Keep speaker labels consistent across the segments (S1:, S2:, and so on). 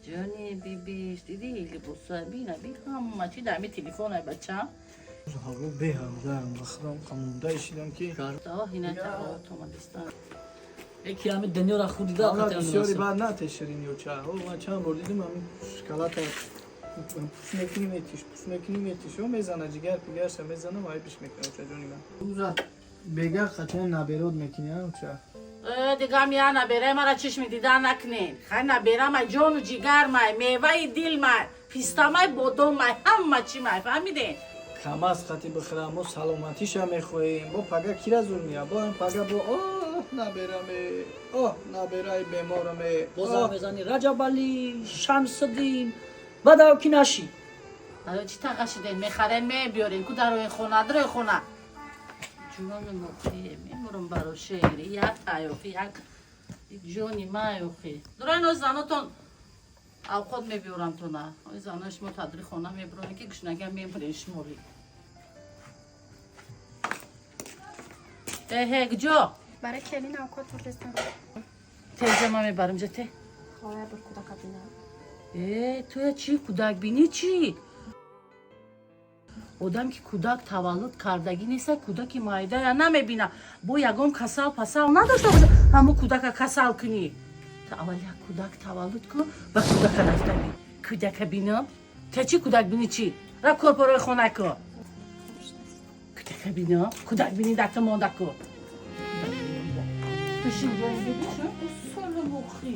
S1: Ҷони бибиш, диди либоса, бина, би ҳама чи дар ҳами телефон ай бачам.
S2: Ҳаво беҳам гарм, ба худам қамонда ишидам ки.
S1: Оҳ, ина таваллуд омадистан.
S3: Яки ҳами дунёра хӯрида.
S2: Ана бисёри баъд натеширин ё ча. О, ман чанд бор дидим, ҳамин шоколада пус мекунӣ, метиш, пус мекунӣ, метиш. О, мезана ҷигар пигарша мезана, вай пиш мекунам, ча ҷони ман. Уза бега қатъан наберод мекунӣ, а ча.
S1: Э, дигам я наберай мара чишми дида накунен. Хай наберамай ҷону ҷигармай, меваи дилмай, пистамай, бодоммай, ҳама чимай, фаҳмиден?
S2: Камаз қати бихӯрам, мо саломатиша мехоҳем. Бо пага кира зур мия, бо ҳам пага бо оҳ набераме, оҳ набераи бемораме.
S3: Бозам мезани Раҷабалӣ, Шамсуддин, бадав ки нашӣ.
S1: Барои чӣ тақа шиден? Мехарен, мебиёрен, ку дарои хона, дарои хона. Ҷони мохи, мемурам баро шери, як таёхи, як ҷони маёхи. Дарои ноз занотон авқот мебиёрам тона. Ой занои шумо тадри хона мебиронен ки гушнагиам мемурен шумори. Эҳе, куҷо?
S4: Барои келин авқот бурдестам.
S1: Теза ман мебарам ҷате.
S4: Хола, бур кӯдака бинам.
S1: Э, туя чӣ кӯдак бинӣ чӣ? Одам ки кӯдак таваллуд кардагӣ неста, кӯдаки майдая намебина. Бо ягон касал пасал надошта боша, ҳамо кӯдака касал кунӣ. Та аввал як кӯдак таваллуд кун ва кӯдака рафта бин. Кӯдака бинам? Та чӣ кӯдак бинӣ чӣ? Ра корпораи хона ку. Кӯдака бинам? Кӯдак бинӣ дата монда ку. Бишин ҷони бибишин. Усолу мухи.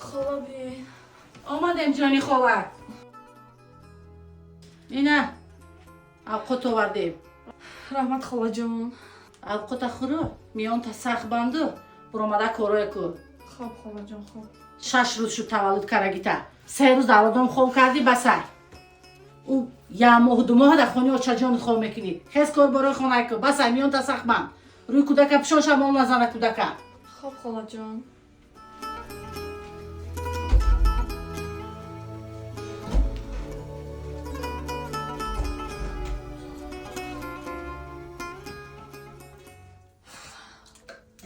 S4: Хола, биёед.
S1: Омадем ҷони хола. Ина авқот овардем.
S4: Раҳмат, холаҷон.
S1: Авқота хӯру, миёнта сахт банду, буромада корое ку.
S4: Хоб, холаҷон, хоб.
S1: 6 рӯз шуд таваллуд карагита. 3 рӯз дар одом хоб кардӣ, басай. Ӯ як моҳу 2 моҳа дар хони очаҷонат хоб мекунӣ. Хез кор борои хонае ку, басай, миёнта сахт банд. Рӯи кӯдака пишон шамол назана кӯдака.
S4: Хоб, холаҷон.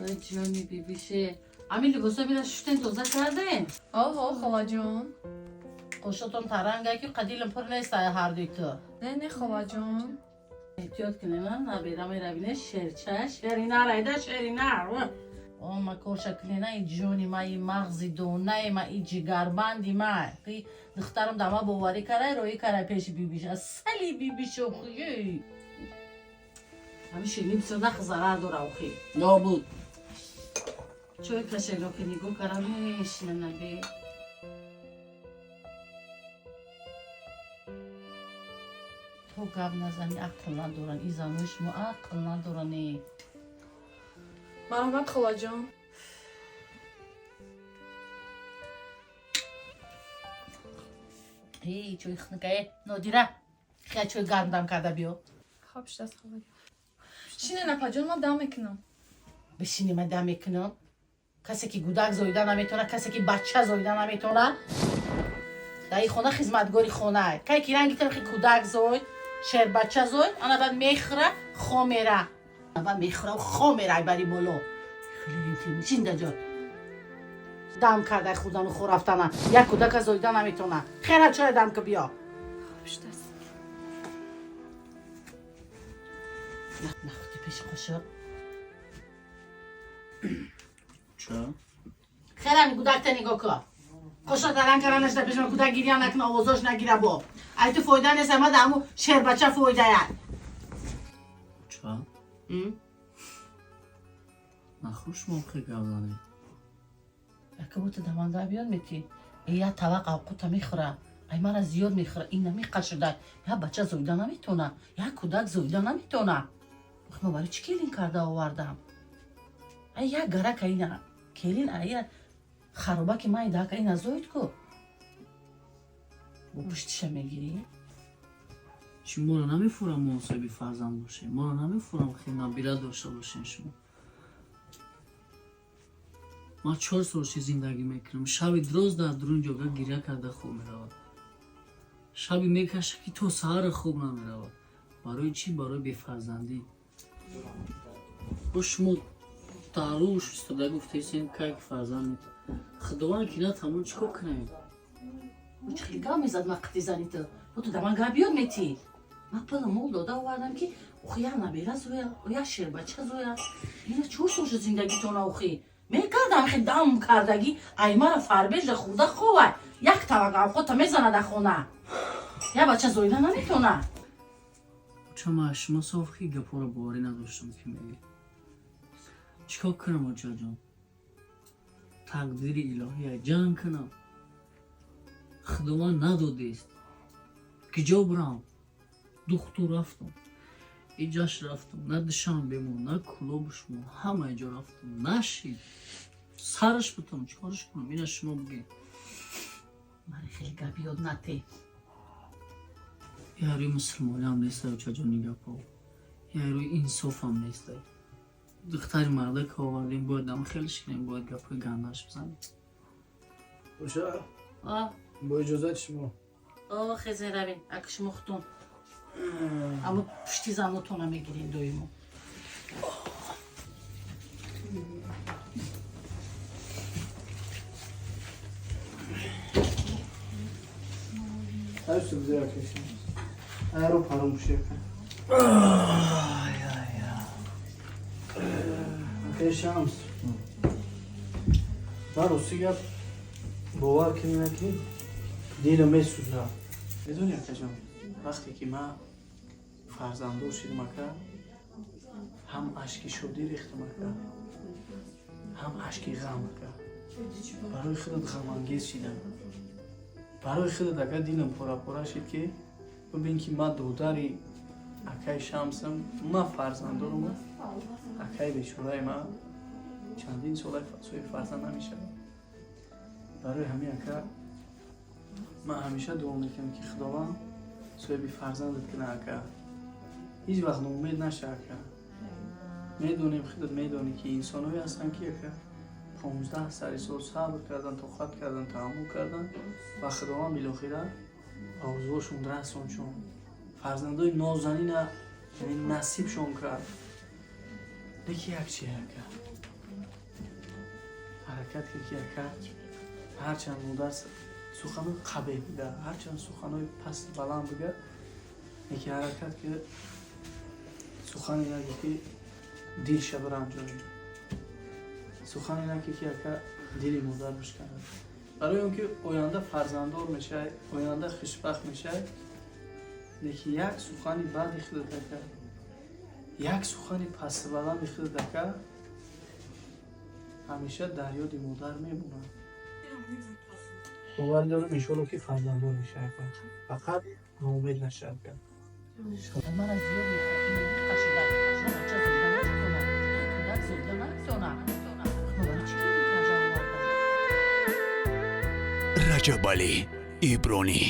S1: Ой ҷони бибише. Ами либоса бина шуштен тоза кардем.
S4: Оҳо, холаҷон.
S1: Қошотон таранга ки қадилам пур нест ай ҳардуи ту.
S4: Не, не, холаҷон.
S1: Эҳтиёт кунем, а набера меравине шерча, шерина райда шерина. О, ма корша кунена и ҷони ма, и мағзи донаи ма, и ҷигарбанди ма. И духтарам дама боварӣ карай, роӣ карай пеши бибиш. Асали бибиш охи. Ҳами ширини бисёр нах зарар дора охи.
S3: Нобуд.
S1: Чой кашен охи, нигоҳ карам мешина наби. То гап назани ақл надоран, и занои шумо ақл надорани.
S4: Марҳамат, холаҷон.
S1: Эй, чой хунукае, Нодира, хия чой гарм дам карда биё.
S4: Хоб шудааст, холаҷон. Шине, напаҷон, ман дам мекунам.
S1: Бишини, ман дам мекунам. Касе ки гудак зоида наметавона, касе ки бача зоида наметавона, дар ин хона хизматгори хонае. Кай ки ранги тархи кӯдак зоид, шербача зоид, ана баъд мехӯра, хо мера. Баъд мехӯра, хо мера ай бари боло. Шин дар ҷо. Дам карда хӯрдану хо рафтана. Як кӯдака зоида наметавона. Хера чой дам ку биё.
S4: Хоб шудааст.
S1: Нахӯрди пеши қошиқ.
S3: Ча?
S1: Херами гудакта нигоҳ кун. Қошиқ даранг кара нашда пеши ман кӯдак гиря накуна, овозош нагира бо. Ай ту фоида нест, ама да ҳаму шербача фоидая.
S3: Ча? Нахӯр шумо хе гап занед.
S1: Яка бо ту даман гап ёд метӣ. Э, як тавақ авқута мехӯра. Ай мара зиёд мехӯра. Ин намиқа шуда. Як бача зоида наметавона. Як кӯдак зоида наметавона. Ох, ман барои чӣ келин карда овардам? Ай як гарака ина келин ай харобаки ман дака ина зоид ку. Бо пуштиша мегирӣ?
S3: Чӣ моро намефурам мо соҳиби фарзанд бошем? Моро намефурам хе набира дошта бошем шумо. Ман 4 сол ши зиндагӣ мекунам. Шаби дроз дар дурун ҷога гиря карда хоб меравад. Шаби мекаша ки то саҳара хоб намеравад. Барои чӣ? Барои бефарзандӣ. Бо шумо Даруш истода гуфтесем, кай ки фарзанд мета. Худованд ки натамон, чӣ кор кунем?
S1: Чӣ хел гап мезад ман қити зани ту? Ту да ман гап ёд метӣ? Ман пулу мол дода овардам, ки охи як набера зоя, як шербача зоя. Ина 4 сол шуд зиндагитона, охи мекардам, хе дам кардагӣ аймара фарбежа хурда ховай, як тавақ авқота мезана дар хона, як бача зоида наметона.
S3: Ча, ман аз шумо соф ки гапҳоро боварӣ надоштам, ки мегӯед. Чӣ кор кунам, очаҷон? Тақдири илоҳия, ҷанг кунам? Худованд надодест. Киҷо бурам? Духтур рафтам, иҷаш рафтам, на Душанбе мон, на Кӯлобуш мон, ҳама ҷо рафтам, нашид. Сараш бутам, чӣ корш кунам? Ина шумо бигӯед.
S1: Мани хеле гап ёд нате.
S3: Я рӯи мусулмониам нестай, очаҷони, гапҳо я рӯи инсофам нестай. Духтари марда ки овардем, бояд ам хелеш кунем, бояд гапҳои гандаш бизанем.
S2: Оша, бо иҷозати шумо.
S1: О, хезе равем, аки шумо хутун аммо пушти занотона мегирем доимо.
S2: Ай, субзира кешим. Айро паромӯш яка. Акай Шамс. Ман рости гап, бовар кунӣ накунӣ, дилам месӯзад. Медонӣ, акаҷон, вақте ки ман фарзанддор шудам, ака, ҳам ашки шодӣ рехтам, ака, ҳам ашки ғам, ака. Барои худат ғамангез шидам. Барои худат, ака, дилам пора-пора шид, ки бибин, ки ман додари акаи Шамсам, ман фарзанддорам, акаи бечораи ман чандин сола соҳиби фарзанд намешавад. Барои ҳамин, ака, ман ҳамеша дуо мекунам, ки Худованд соҳиби фарзандат кунад, ака. Ҳеҷ вақт ноумед наша, ака. Медонем, худат медонӣ, ки инсонҳое ҳастанд, ки, ака, 15 сари сол сабр кардан, тоқат кардан, таҳаммул кардан ва Худованд билохира ба орзуҳошон расоншон, фарзандои нозанина, яъне, насибшон кард. Лекин як чи, ака, ҳаракат кар, ки, ака, ҳарчанд модар суханои қабеҳ бига, ҳарчанд суханои паст баланд бига, лекин ҳаракат ки сухане наги, ки дилша биранҷонӣ, сухане наки, ки, ака, дили модар бишканад. Барои он ки оянда фарзанддор мешавӣ, оянда хушбахт мешавӣ, лекин як сухани бади худат, ака, як сухани пастбаланди худат, ака, ҳамеша дар ёди модар мемонад. Боварӣ дорам, иншоалло, ки фарзанддор мешавӣ, ака, фақат ноумед наша, ака.
S1: Мана зиёд қашида бача зоида наметона, кӯдак зоида наметона. Барои чӣ ки
S5: Раҷабалӣ Ибронӣ.